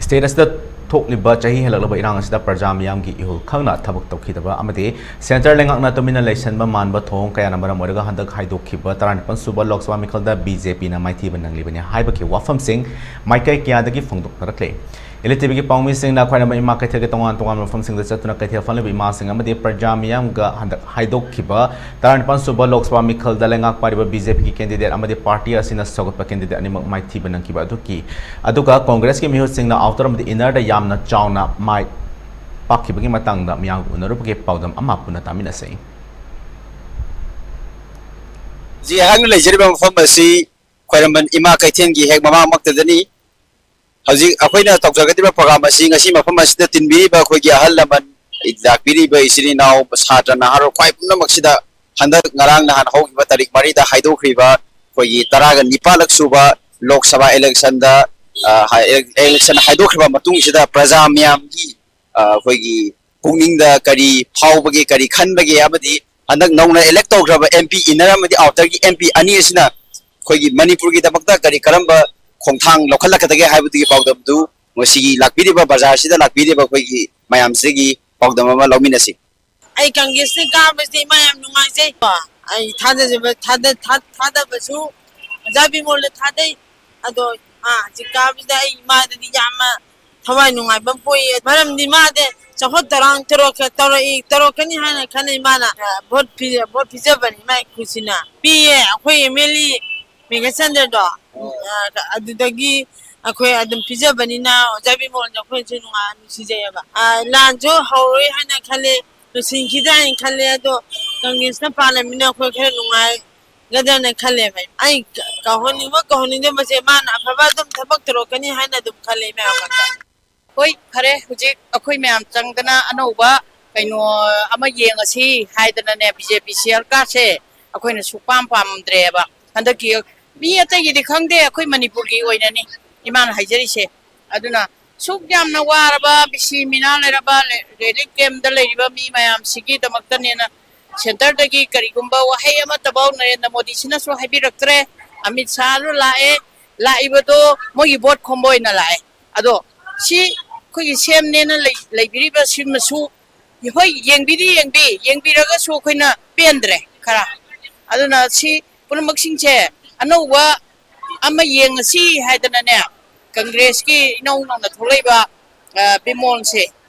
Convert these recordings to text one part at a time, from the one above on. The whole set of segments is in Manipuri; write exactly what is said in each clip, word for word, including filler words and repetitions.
ꯁ꯭ꯇꯦꯠ ꯑꯁꯤꯗ ꯊꯣꯛꯂꯤꯕ ꯆꯍꯤ ꯍꯦꯜꯂꯛꯂꯕ ꯏꯔꯥꯡ ꯑꯁꯤꯗ ꯄ꯭ꯔꯖꯥ ꯃꯤꯌꯥꯝꯒꯤ ꯏꯍꯨꯜ ꯈꯪꯅ ꯊꯕꯛ ꯇꯧꯈꯤꯗꯕ ꯑꯃꯗꯤ ꯁꯦꯟꯇꯔ ꯂꯩꯉꯥꯛꯅ ꯇꯨꯃꯤꯟꯅ ꯂꯩꯁꯟꯕ ꯃꯥꯟꯕ ꯊꯧꯑꯣꯡ ꯀꯌꯥꯅ ꯃꯔꯝ ꯑꯣꯏꯔꯒ ꯍꯟꯗꯛ ꯍꯥꯏꯗꯣꯛꯈꯤꯕ ꯇꯔꯥꯅꯤꯄꯥꯟ ꯁꯨꯕ ꯂꯣꯛ ꯁꯚꯥ ꯃꯤꯈꯜꯗ ꯕꯤ ꯖꯦ ꯄꯤꯅ ꯃꯥꯏꯊꯤꯕ ꯅꯪꯂꯤꯕꯅꯤ ꯍꯥꯏꯕꯒꯤ ꯋꯥꯐꯝꯁꯤꯡ ꯃꯥꯏꯀꯩ ꯀꯌꯥꯗꯒꯤ ꯐꯣꯡꯗꯣꯛꯅꯔꯛꯂꯤ꯫ ꯏꯂꯤꯇꯤꯚꯤꯒꯤ ꯄꯥꯎꯃꯤꯁꯤꯡꯅ ꯈ꯭ꯋꯥꯏꯔꯝꯕꯟ ꯏꯃꯥ ꯀꯩꯊꯦꯜꯒꯤ ꯇꯣꯉꯥꯟ ꯇꯣꯉꯥꯟꯕ ꯃꯐꯝꯁꯤꯡꯗ ꯆꯠꯇꯨꯅ ꯀꯩꯊꯦꯜ ꯐꯝꯂꯤꯕ ꯏꯃꯥꯁꯤꯡ ꯑꯃꯗꯤ ꯄ꯭ꯔꯖꯥ ꯃꯤꯌꯥꯝꯒ ꯍꯟꯗꯛ ꯍꯥꯏꯗꯣꯛꯈꯤꯕ ꯇꯔꯥꯅꯤꯄꯥꯟ ꯁꯨꯕ ꯂꯣꯛ ꯁꯚꯥ ꯃꯤꯈꯜꯗ ꯂꯩꯉꯥꯛ ꯄꯥꯏꯔꯤꯕ ꯕꯤ ꯖꯦ ꯄꯤꯒꯤ ꯀꯦꯟꯗꯤꯗꯦꯠ ꯑꯃꯗꯤ ꯄꯥꯔꯇꯤ ꯑꯁꯤꯅ ꯁꯧꯒꯠꯄ ꯀꯦꯟꯗꯤꯗꯦꯠ ꯑꯅꯤꯃꯛ ꯃꯥꯏꯊꯤꯕ ꯅꯪꯈꯤꯕ ꯑꯗꯨꯒꯤ, ꯑꯗꯨꯒ ꯀꯣꯡꯒ꯭ꯔꯦꯁꯀꯤ ꯃꯤꯍꯨꯠꯁꯤꯡꯅ ꯑꯥꯎꯇꯔ ꯑꯃꯗꯤ ꯏꯟꯅꯔꯗ ꯌꯥꯝꯅ ꯆꯥꯎꯅ ꯃꯥꯏ ꯄꯥꯛꯈꯤꯕꯒꯤ ꯃꯇꯥꯡꯗ ꯃꯤꯌꯥꯝꯒ ꯎꯅꯔꯨꯕꯒꯤ ꯄꯥꯎꯗꯝ ꯑꯃ ꯄꯨꯟꯅ ꯇꯥꯃꯤꯟꯅꯁꯤ꯫ ꯍꯧꯖꯤꯛ ꯑꯩꯍꯥꯛꯅ ꯂꯩꯖꯔꯤꯕ ꯃꯐꯝ ꯑꯁꯤ ꯈ꯭ꯋꯥꯏꯔꯝꯕꯟ ꯏꯃꯥ ꯀꯩꯊꯦꯜꯒꯤ ꯍꯦꯛ ꯃꯃꯥꯡꯃꯛꯇꯗꯅꯤ꯫ ꯍꯧꯖꯤꯛ ꯑꯩꯈꯣꯏꯅ ꯇꯧꯖꯒꯗꯧꯔꯤꯕ ꯄ꯭ꯔꯣꯒ꯭ꯔꯥꯝ ꯑꯁꯤ ꯉꯁꯤ ꯃꯐꯝ ꯑꯁꯤꯗ ꯇꯤꯟꯕꯤꯔꯤꯕ ꯑꯩꯈꯣꯏꯒꯤ ꯑꯍꯜ ꯂꯃꯟ, ꯂꯥꯛꯄꯤꯔꯤꯕ ꯏꯆꯤꯟ ꯏꯅꯥꯎ, ꯁꯥꯇ꯭ꯔ ꯅꯍꯥꯔꯣꯜ ꯈ꯭ꯋꯥꯏ ꯄꯨꯝꯅꯃꯛꯁꯤꯗ ꯍꯟꯗꯛ ꯉꯔꯥꯡ ꯅꯍꯥꯟ ꯍꯧꯈꯤꯕ ꯇꯥꯔꯤꯛ ꯃꯔꯤꯗ ꯍꯥꯏꯗꯣꯛꯈ꯭ꯔꯤꯕ ꯑꯩꯈꯣꯏꯒꯤ ꯇꯔꯥꯒ ꯅꯤꯄꯥꯜꯂꯛ ꯁꯨꯕ ꯂꯣꯛ ꯁꯚꯥ ꯏꯂꯦꯛꯁꯟꯗ, ꯑ, ꯍꯥꯏ-, ꯏꯂꯦꯛꯁꯟ ꯍꯥꯏꯗꯣꯛꯈ꯭ꯔꯕ ꯃꯇꯨꯡꯁꯤꯗ ꯄ꯭ꯔꯖꯥ ꯃꯌꯥꯝꯒꯤ, ꯑ, ꯑꯩꯈꯣꯏꯒꯤ ꯄꯨꯛꯅꯤꯡꯗ ꯀꯔꯤ ꯐꯥꯎꯕꯒꯦ, ꯀꯔꯤ ꯈꯟꯕꯒꯦ, ꯑꯃꯗꯤ ꯍꯟꯗꯛ ꯅꯧꯅ ꯏꯂꯦꯛ ꯇꯧꯈ꯭ꯔꯕ ꯑꯦꯝ ꯄꯤ ꯏꯟꯅꯔ ꯑꯃꯗꯤ ꯑꯥꯎꯇꯔꯒꯤ ꯑꯦꯝ ꯄꯤ ꯑꯅꯤ ꯑꯁꯤꯅ ꯑꯩꯈꯣꯏꯒꯤ ꯃꯅꯤꯄꯨꯔꯒꯤꯗꯃꯛꯇ ꯀꯔꯤ ꯀꯔꯝꯕ ꯈꯣꯡꯊꯥꯡ ꯂꯧꯈꯠꯂꯛꯀꯗꯒꯦ ꯍꯥꯏꯕꯗꯨꯒꯤ ꯄꯥꯎꯗꯝꯗꯨ ꯉꯁꯤꯒꯤ ꯂꯥꯛꯄꯤꯔꯤꯕ ꯕꯖꯥꯔꯁꯤꯗ ꯂꯥꯛꯄꯤꯔꯤꯕ ꯑꯩꯈꯣꯏꯒꯤ ꯃꯌꯥꯝꯁꯤꯗꯒꯤ ꯄꯥꯎꯗꯝ ꯑꯃ ꯂꯧꯃꯤꯟꯅꯁꯤ꯫ ꯑꯩ ꯀꯪꯒ꯭ꯔꯦꯁꯅ ꯀꯥꯕꯁꯤꯗ ꯏꯃꯥ ꯌꯥꯝ ꯅꯨꯡꯉꯥꯏꯖꯩ꯫ ꯑꯩ ꯊꯥꯗꯖꯕ, ꯊꯥꯗ-, ꯊꯥ-, ꯊꯥꯗꯕꯁꯨ ꯑꯣꯖꯥ ꯕꯤꯃꯣꯜꯗ ꯊꯥꯗꯩ꯫ ꯑꯗꯣ, ꯑꯥ, ꯍꯧꯖꯤꯛ ꯀꯥꯕꯁꯤꯗ ꯑꯩ ꯏꯃꯥꯗꯗꯤ ꯌꯥꯝꯅ ꯊꯋꯥꯏ ꯅꯨꯡꯉꯥꯏꯕ ꯑꯃ ꯄꯣꯛꯏ꯫ ꯃꯔꯝꯗꯤ ꯃꯥꯗꯤ ꯆꯥꯎꯈꯠ ꯊꯧꯔꯥꯡ ꯇꯧꯔꯛꯀ-, ꯇꯧꯔꯛꯏ, ꯇꯧꯔꯛꯀꯅꯤ ꯍꯥꯏꯅ ꯈꯜꯂꯤ꯫ ꯃꯥꯅ, ꯑ, ꯚꯣꯠ ꯄꯤ-, ꯚꯣꯠ ꯄꯤꯖꯕꯅꯤ ꯃꯥꯏ ꯀꯨꯁꯤꯅ꯫ ꯄꯤꯌꯦ, ꯑꯩꯈꯣꯏ ꯑꯦꯝ ꯑꯦꯜ ꯑꯦ ꯃꯦꯘꯆꯟꯗ꯭ꯔꯗꯣ, ꯑ, ꯑꯗꯨꯗꯒꯤ ꯑꯩꯈꯣꯏ ꯑꯗꯨꯝ ꯄꯤꯖꯕꯅꯤꯅ ꯑꯣꯖꯥ ꯕꯤꯃꯣꯜꯁꯦ ꯑꯩꯈꯣꯏꯅꯁꯨ ꯅꯨꯡꯉꯥꯏ, ꯅꯨꯡꯁꯤꯖꯩꯑꯕ꯫ ꯑ, ꯂꯥꯟꯁꯨ ꯍꯧꯔꯣꯏ ꯍꯥꯏꯅ ꯈꯜꯂꯦ, ꯂꯣꯏꯁꯤꯟꯈꯤꯗ꯭ꯔꯥ ꯍꯥꯏꯅ ꯈꯜꯂꯦ꯫ ꯑꯗꯣ ꯀꯪꯒ꯭ꯔꯦꯁꯅ ꯄꯥꯜꯂꯃꯤꯅ ꯑꯩꯈꯣꯏ ꯈꯔ ꯅꯨꯡꯉꯥꯏꯒꯗ꯭ꯔꯅ ꯈꯜꯂꯦꯕ꯫ ꯑꯩ ꯀ-, ꯀꯧꯍꯟꯅꯤꯡꯕ ꯀꯧꯍꯟꯅꯤꯡꯗꯕꯁꯦ ꯃꯥꯅ ꯑꯐꯕ ꯑꯗꯨꯝ ꯊꯕꯛ ꯇꯧꯔꯛꯀꯅꯤ ꯍꯥꯏꯅ ꯑꯗꯨꯝ ꯈꯜꯂꯦ ꯃꯌꯥꯝ ꯑꯃ꯫ ꯍꯣꯏ, ꯐꯔꯦ, ꯍꯧꯖꯤꯛ ꯑꯩꯈꯣꯏ ꯃꯌꯥꯝ ꯆꯪꯗꯅ ꯑꯅꯧꯕ ꯀꯩꯅꯣ ꯑꯃ ꯌꯦꯡꯉꯁꯤ ꯍꯥꯏꯗꯅꯅꯦ, ꯕꯤ ꯖꯦ ꯄꯤ ꯁꯔꯀꯥꯔꯁꯦ ꯑꯩꯈꯣꯏꯅ ꯁꯨꯛꯄꯥꯝ ꯄꯥꯝꯗ꯭ꯔꯦꯕ꯫ ꯍꯟꯗꯛꯀꯤ ꯃꯤ ꯑꯇꯩꯒꯤꯗꯤ ꯈꯪꯗꯦ, ꯑꯩꯈꯣꯏ ꯃꯅꯤꯄꯨꯔꯒꯤ ꯑꯣꯏꯅꯅꯤ ꯏꯃꯥꯅ ꯍꯥꯏꯖꯔꯤꯁꯦ꯫ ꯑꯗꯨꯅ ꯁꯨꯛ ꯌꯥꯝꯅ ꯋꯥꯔꯕ, ꯃꯤꯁꯤ ꯃꯤꯅꯥ ꯂꯩꯔꯕ, ꯔꯦ-, ꯔꯤꯂꯤꯐ ꯀꯦꯝꯞꯇ ꯂꯩꯔꯤꯕ ꯃꯤ ꯃꯌꯥꯝꯁꯤꯒꯤꯗꯃꯛꯇꯅꯦꯅ ꯁꯦꯟꯇꯔꯗꯒꯤ ꯀꯔꯤꯒꯨꯝꯕ ꯋꯥꯍꯩ ꯑꯃꯠꯇꯐꯥꯎ ꯅꯔꯦꯟꯗ꯭ꯔ ꯃꯣꯗꯤꯁꯤꯅꯁꯨ ꯍꯥꯏꯕꯤꯔꯛꯇ꯭ꯔꯦ꯫ ꯑꯃꯤꯠ ꯁꯥꯍꯁꯨ ꯂꯥꯛꯑꯦ, ꯂꯥꯛꯏꯕꯗꯣ ꯃꯣꯏꯒꯤ ꯚꯣꯠ ꯈꯣꯝꯕ ꯑꯣꯏꯅ ꯂꯥꯛꯑꯦ꯫ ꯑꯗꯣ ꯁꯤ ꯑꯩꯈꯣꯏꯒꯤ ꯁꯦꯝꯅꯦꯅ ꯂꯩ-, ꯂꯩꯕꯤꯔꯤꯕ ꯁꯤꯃꯁꯨ, ꯍꯣꯏ, ꯌꯦꯡꯕꯤꯗꯤ ꯌꯦꯡꯕꯤ, ꯌꯦꯡꯕꯤꯔꯒꯁꯨ ꯑꯩꯈꯣꯏꯅ ꯄꯦꯟꯗ꯭ꯔꯦ ꯈꯔ꯫ ꯑꯗꯨꯅ ꯁꯤ ꯄꯨꯝꯅꯃꯛꯁꯤꯡꯁꯦ ꯑꯅꯧꯕ ꯑꯃ ꯌꯦꯡꯉꯁꯤ ꯍꯥꯏꯗꯅꯅꯦ, ꯀꯪꯒ꯭ꯔꯦꯁꯀꯤ ꯏꯅꯧ ꯅꯧꯅ ꯊꯣꯛꯂꯛꯏꯕ, ꯑ, ꯕꯤꯃꯣꯜꯁꯦ,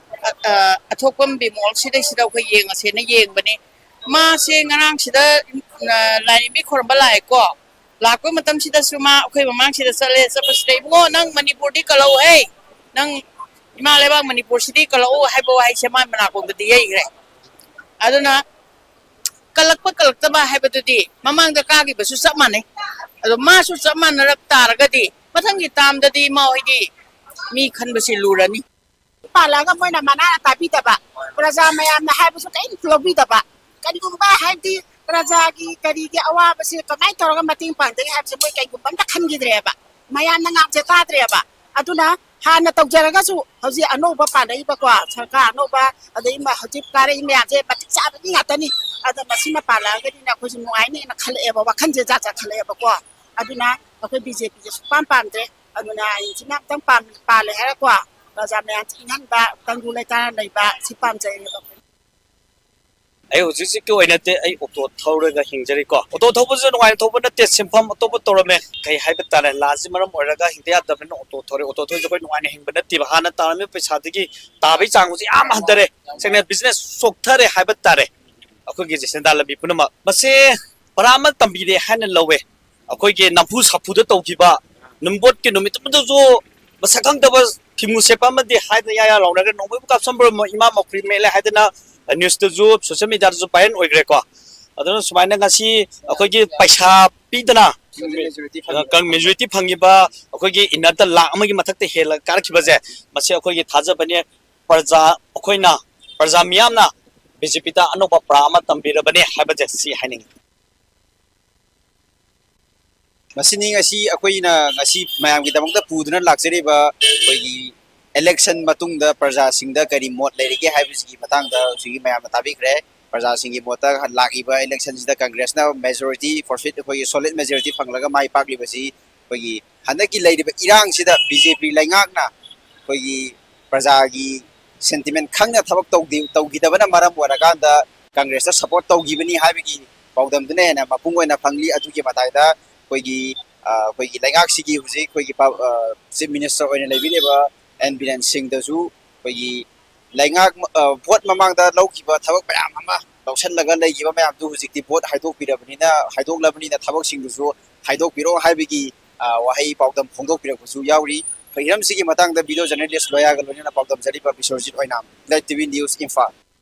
ꯑ, ꯑ, ꯑꯊꯣꯛꯄꯝ ꯕꯤꯃꯣꯜ ꯁꯤꯗꯩꯁꯤꯗ ꯑꯩꯈꯣꯏ ꯌꯦꯡꯉꯁꯦꯅ ꯌꯦꯡꯕꯅꯤ꯫ ꯃꯥꯁꯦ ꯉꯔꯥꯡꯁꯤꯗ, ꯑ, ꯂꯥꯏꯔꯦꯝꯕꯤ ꯈꯣꯏꯔꯝꯕ ꯂꯥꯛꯑꯦꯀꯣ꯫ ꯂꯥꯛꯄ ꯃꯇꯝꯁꯤꯗꯁꯨ ꯃꯥ ꯑꯩꯈꯣꯏ ꯃꯃꯥꯡꯁꯤꯗ ꯆꯠꯂꯦ꯫ ꯆꯠꯄꯁꯤꯗ, "ꯏꯕꯨꯡꯉꯣ, ꯅꯪ ꯃꯅꯤꯄꯨꯔꯗꯤ ꯀꯜꯂꯛꯎꯍꯦ, ꯅꯪ ꯏꯃꯥ ꯂꯩꯕꯥꯛ ꯃꯅꯤꯄꯨꯔꯁꯤꯗꯤ ꯀꯜꯂꯛꯎ" ꯍꯥꯏꯕ ꯋꯥꯍꯩꯁꯦ ꯃꯥ ꯃꯅꯥꯀꯣꯡꯗꯗꯤ ꯌꯩꯈ꯭ꯔꯦ꯫ ꯑꯗꯨꯅ ꯀꯜꯂꯛꯄ ꯀꯜꯂꯛꯇꯕ ꯍꯥꯏꯕꯗꯨꯗꯤ ꯃꯃꯥꯡꯗ ꯀꯥꯈꯤꯕꯁꯨ ꯆꯞ ꯃꯥꯟꯅꯩ꯫ ꯑꯗꯣ ꯃꯥꯁꯨ ꯆꯞ ꯃꯥꯟꯅꯔꯛ ꯇꯥꯔꯒꯗꯤ ꯃꯊꯪꯒꯤ ꯇꯥꯝꯗꯗꯤ ꯃꯥ ꯍꯣꯏꯗꯤ ꯃꯤ ꯈꯟꯕꯁꯤ ꯂꯨꯔꯅꯤ꯫ ꯄꯥꯜꯂꯛꯑꯒ ꯃꯣꯏꯅ ꯃꯅꯥ ꯇꯥꯕꯤꯗꯕ, ꯄ꯭ꯔꯖꯥ ꯃꯌꯥꯝꯅ ꯍꯥꯏꯕꯁꯨ ꯀꯔꯤꯝ ꯂꯧꯕꯤꯗꯕ, ꯀꯔꯤꯒꯨꯝꯕ ꯍꯥꯏꯕꯗꯤ ꯄ꯭ꯔꯖꯥꯒꯤ ꯀꯔꯤꯒꯤ ꯑꯋꯥꯕꯁꯤ ꯀꯃꯥꯏꯅ ꯇꯧꯔꯒ ꯃꯇꯦꯡ ꯄꯥꯡꯗꯒꯦ ꯍꯥꯏꯕꯁꯦ ꯃꯣꯏ ꯀꯩꯒꯨꯝꯕ ꯑꯝꯇ ꯈꯟꯈꯤꯗ꯭ꯔꯦꯕ, ꯃꯌꯥꯝꯅ ꯉꯥꯡꯁꯦ ꯇꯥꯗ꯭ꯔꯦꯕ꯫ ꯑꯗꯨꯅ ꯍꯥꯟꯅ ꯇꯧꯖꯔꯒꯁꯨ ꯍꯧꯖꯤꯛ ꯑꯅꯧꯕ ꯄꯥꯜꯂꯛꯏꯕꯀꯣ ꯁꯔꯀꯥꯔ ꯑꯅꯧꯕ, ꯑꯗꯩ ꯃ-, ꯍꯧꯖꯤꯛ ꯀꯥꯔꯛꯏ ꯃꯌꯥꯝꯁꯦ ꯃꯇꯤꯛ ꯆꯥꯕ ꯃꯤ ꯉꯥꯛꯇꯅꯤ꯫ ꯑꯗ ꯃꯁꯤꯃ ꯄꯥꯜꯂꯛꯑꯒꯗꯤꯅꯦ ꯑꯩꯈꯣꯏꯁꯨ ꯅꯨꯡꯉꯥꯏꯅꯦꯅ ꯈꯜꯂꯛꯑꯦꯕ, ꯋꯥꯈꯜꯁꯦ ꯖꯥꯠ ꯖꯥꯠ ꯈꯜꯂꯛꯑꯦꯕꯀꯣ꯫ ꯑꯗꯨꯅ ꯑꯩꯈꯣꯏ ꯕꯤ ꯖꯦ ꯄꯤꯁꯦ ꯁꯨꯛꯄꯥꯝ ꯄꯥꯝꯗ꯭ꯔꯦ꯫ ꯑꯗꯨꯅ ꯑꯩꯁꯤꯅ ꯑꯝꯇꯪ ꯄꯥꯝ-, ꯄꯥꯜꯂꯦ ꯍꯥꯏꯔꯀꯣ ꯄ꯭ꯔꯖꯥ ꯃꯌꯥꯝꯁꯦ ꯏꯪꯍꯟꯕ, ꯇꯪꯗꯨ ꯂꯩꯇꯥꯅ ꯂꯩꯕ, ꯁꯤ ꯄꯥꯝꯖꯩꯌꯦꯕ ꯑꯩꯈꯣꯏꯅ꯫ ꯑꯩ ꯍꯧꯖꯤꯛ ꯍꯧꯖꯤꯛꯀꯤ ꯑꯣꯏꯅꯗꯤ ꯑꯩ ꯑꯣꯇꯣ ꯊꯧꯔꯒ ꯍꯤꯡꯖꯔꯤꯀꯣ꯫ ꯑꯣꯇꯣ ꯊꯧꯕꯁꯨ ꯅꯨꯡꯉꯥꯏꯅ ꯊꯧꯕ ꯅꯠꯇꯦ, ꯁꯤꯟꯐꯝ ꯑꯇꯣꯞꯄ ꯇꯧꯔꯝꯃꯦ꯫ ꯀꯩ ꯍꯥꯏꯕ ꯇꯥꯔꯦ, ꯂꯥꯟꯁꯤ ꯃꯔꯝ ꯑꯣꯏꯔꯒ ꯍꯤꯡꯗ ꯌꯥꯗꯕꯅꯤꯅ ꯑꯣꯇꯣ ꯊꯧꯔꯦ꯫ ꯑꯣꯇꯣ ꯊꯧꯔꯤꯁꯦ ꯑꯩꯈꯣꯏ ꯅꯨꯡꯉꯥꯏꯅ ꯍꯤꯡꯕ ꯅꯠꯇꯦꯕ꯫ ꯍꯥꯟꯅ ꯇꯥꯔꯝꯃꯤꯕ ꯄꯩꯁꯥꯗꯒꯤ ꯇꯥꯕꯒꯤ ꯆꯥꯡꯁꯤ ꯌꯥꯝ ꯍꯟꯊꯔꯦ꯫ ꯁꯦꯡꯅ ꯕꯤꯖꯤꯅꯦꯁ ꯆꯣꯛꯊꯔꯦ ꯍꯥꯏꯕ ꯇꯥꯔꯦ꯫ ꯑꯩꯈꯣꯏꯒꯤ ꯁꯦꯟꯗꯥꯟ ꯂꯝꯕꯤ ꯄꯨꯝꯅꯃꯛ ꯃꯁꯦ ꯄꯔꯥ ꯑꯃ ꯇꯝꯕꯤꯔꯦ ꯍꯥꯏꯅ ꯂꯧꯋꯦ꯫ ꯑꯩꯈꯣꯏꯒꯤ ꯅꯝꯐꯨ ꯁꯥꯐꯨꯗ ꯇꯧꯈꯤꯕ ꯅꯝꯕꯣꯠꯀꯤ ꯅꯨꯃꯤꯠꯇꯨꯃꯗꯁꯨ ꯃꯁꯛ ꯈꯪꯗꯕ ꯐꯤꯃꯨ ꯁꯦꯠꯄ ꯑꯃꯗꯤ ꯍꯥꯏꯗꯅ ꯌꯥ ꯌꯥ ꯂꯥꯎꯅꯔꯒ ꯅꯣꯡꯃꯩꯕꯨ ꯀꯥꯞꯁꯟꯕ ꯏꯃꯥ ꯃꯈꯨꯔꯤ ꯃꯦꯠꯂꯦ ꯍꯥꯏꯗꯅ ꯅ꯭ꯌꯨꯁꯇꯁꯨ ꯁꯣꯁꯤꯌꯦꯜ ꯃꯦꯗꯤꯌꯥꯗꯁꯨ ꯚꯥꯏꯔꯦꯜ ꯑꯣꯏꯈ꯭ꯔꯦꯀꯣ꯫ ꯑꯗꯨꯅ ꯁꯨꯃꯥꯏꯅ ꯉꯁꯤ ꯑꯩꯈꯣꯏꯒꯤ ꯄꯩꯁꯥ ꯄꯤꯗꯅ ꯃꯦꯖꯣꯔꯤꯇꯤ ꯐꯪꯉꯤꯕ ꯑꯩꯈꯣꯏꯒꯤ ꯏꯟꯅꯔꯗ ꯂꯥꯛ ꯑꯃꯒꯤ ꯃꯊꯛꯇ ꯍꯦꯜꯂ ꯀꯥꯔꯛꯈꯤꯕꯁꯦ, ꯃꯁꯤ ꯑꯩꯈꯣꯏꯒꯤ ꯊꯥꯖꯕꯅꯦ꯫ ꯄ꯭ꯔꯖꯥ, ꯑꯩꯈꯣꯏꯅ, ꯄ꯭ꯔꯖꯥ ꯃꯤꯌꯥꯝꯅ ꯕꯤ ꯖꯦ ꯄꯤꯗ ꯑꯅꯧꯕ ꯄꯔꯥ ꯑꯃ ꯇꯝꯕꯤꯔꯕꯅꯦ ꯍꯥꯏꯕꯁꯦ ꯁꯤ ꯍꯥꯏꯅꯤꯡꯉꯤ꯫ ꯃꯁꯤꯅꯤ ꯉꯁꯤ ꯑꯩꯈꯣꯏꯅ ꯉꯁꯤ ꯃꯌꯥꯝꯒꯤꯗꯃꯛꯇ ꯄꯨꯗꯨꯅ ꯂꯥꯛꯆꯔꯤꯕ ꯑꯩꯈꯣꯏꯒꯤ ꯏꯂꯦꯛꯁꯟ ꯃꯇꯨꯡꯗ ꯄ꯭ꯔꯖꯥꯁꯤꯡꯗ ꯀꯔꯤ ꯃꯣꯠ ꯂꯩꯔꯤꯒꯦ ꯍꯥꯏꯕꯁꯤꯒꯤ ꯃꯇꯥꯡꯗ ꯍꯧꯖꯤꯛꯀꯤ ꯃꯌꯥꯝꯅ ꯇꯥꯕꯤꯈ꯭ꯔꯦ꯫ ꯄ꯭ꯔꯖꯥꯁꯤꯡꯒꯤ ꯃꯣꯠꯇ ꯂꯥꯛꯂꯤꯕ ꯏꯂꯦꯛꯁꯟꯁꯤꯗ ꯀꯪꯒ꯭ꯔꯦꯁꯅ ꯃꯦꯖꯣꯔꯤꯇꯤ, ꯐꯣꯔꯐꯤꯠ, ꯑꯩꯈꯣꯏꯒꯤ ꯁꯣꯂꯤꯠ ꯃꯦꯖꯣꯔꯤꯇꯤ ꯐꯪꯂꯒ ꯃꯥꯏ ꯄꯥꯛꯂꯤꯕꯁꯤ ꯑꯩꯈꯣꯏꯒꯤ ꯍꯟꯗꯛꯀꯤ ꯂꯩꯔꯤꯕ ꯏꯔꯥꯡꯁꯤꯗ ꯕꯤ ꯖꯦ ꯄꯤ ꯂꯩꯉꯥꯛꯅ ꯑꯩꯈꯣꯏꯒꯤ ꯄ꯭ꯔꯖꯥꯒꯤ ꯁꯦꯟꯇꯤꯃꯦꯟ ꯈꯪꯅ ꯊꯕꯛ ꯇꯧꯗꯤ ꯇꯧꯈꯤꯗꯕꯅ ꯃꯔꯝ ꯑꯣꯏꯔꯀꯥꯟꯗ ꯀꯪꯒ꯭ꯔꯦꯁꯇ ꯁꯄꯣꯔꯠ ꯇꯧꯈꯤꯕꯅꯤ ꯍꯥꯏꯕꯒꯤ ꯄꯥꯎꯗꯝꯗꯨꯅ ꯍꯦꯟꯅ ꯃꯄꯨꯡ ꯑꯣꯏꯅ ꯐꯪꯂꯤ꯫ ꯑꯗꯨꯒꯤ ꯃꯇꯥꯏꯗ ꯑꯩꯈꯣꯏꯒꯤ ꯑꯩꯈꯣꯏꯒꯤ ꯂꯩꯉꯥꯛꯁꯤꯒꯤ ꯍꯧꯖꯤꯛ ꯑꯩꯈꯣꯏꯒꯤ ꯆꯤꯐ ꯃꯤꯅꯤꯁꯇꯔ ꯑꯣꯏꯅ ꯂꯩꯕꯤꯔꯤꯕ ꯑꯦꯟ ꯕꯤꯔꯦꯟ ꯁꯤꯡꯗꯁꯨ ꯑꯩꯈꯣꯏꯒꯤ ꯂꯩꯉꯥꯛ ꯚꯣꯠ ꯃꯃꯥꯡꯗ ꯂꯧꯈꯤꯕ ꯊꯕꯛ ꯃꯌꯥꯝ ꯑꯃ ꯂꯧꯁꯤꯜꯂꯒ ꯂꯩꯈꯤꯕ ꯃꯌꯥꯝꯗꯨ ꯍꯧꯖꯤꯛꯇꯤ ꯚꯣꯠ ꯍꯥꯏꯗꯣꯛꯄꯤꯔꯕꯅꯤꯅ ꯍꯥꯏꯗꯣꯛꯂꯕꯅꯤꯅ ꯊꯕꯛꯁꯤꯡꯗꯨꯁꯨ ꯍꯥꯏꯗꯣꯛꯄꯤꯔꯣ ꯍꯥꯏꯕꯒꯤ ꯋꯥꯍꯩ ꯄꯥꯎꯗꯝ ꯐꯣꯡꯗꯣꯛꯄꯤꯔꯛꯄꯁꯨ ꯌꯥꯎꯔꯤ꯫ ꯍꯤꯔꯝꯁꯤꯒꯤ ꯃꯇꯥꯡꯗ ꯚꯤꯗꯤꯑꯣ ꯖꯔꯅꯦꯂꯤꯁ ꯂꯣꯌꯥꯒ ꯂꯣꯏꯅꯅ ꯄꯥꯎꯗꯝꯖꯔꯤꯕ ꯕꯤꯁ꯭ꯋꯖꯤꯠ ꯑꯣꯏꯅꯥꯝ, ꯏꯂꯥꯏꯠ ꯇꯤ ꯚꯤ ꯅ꯭ꯌꯨꯁ, ꯏꯝꯐꯥꯜ꯫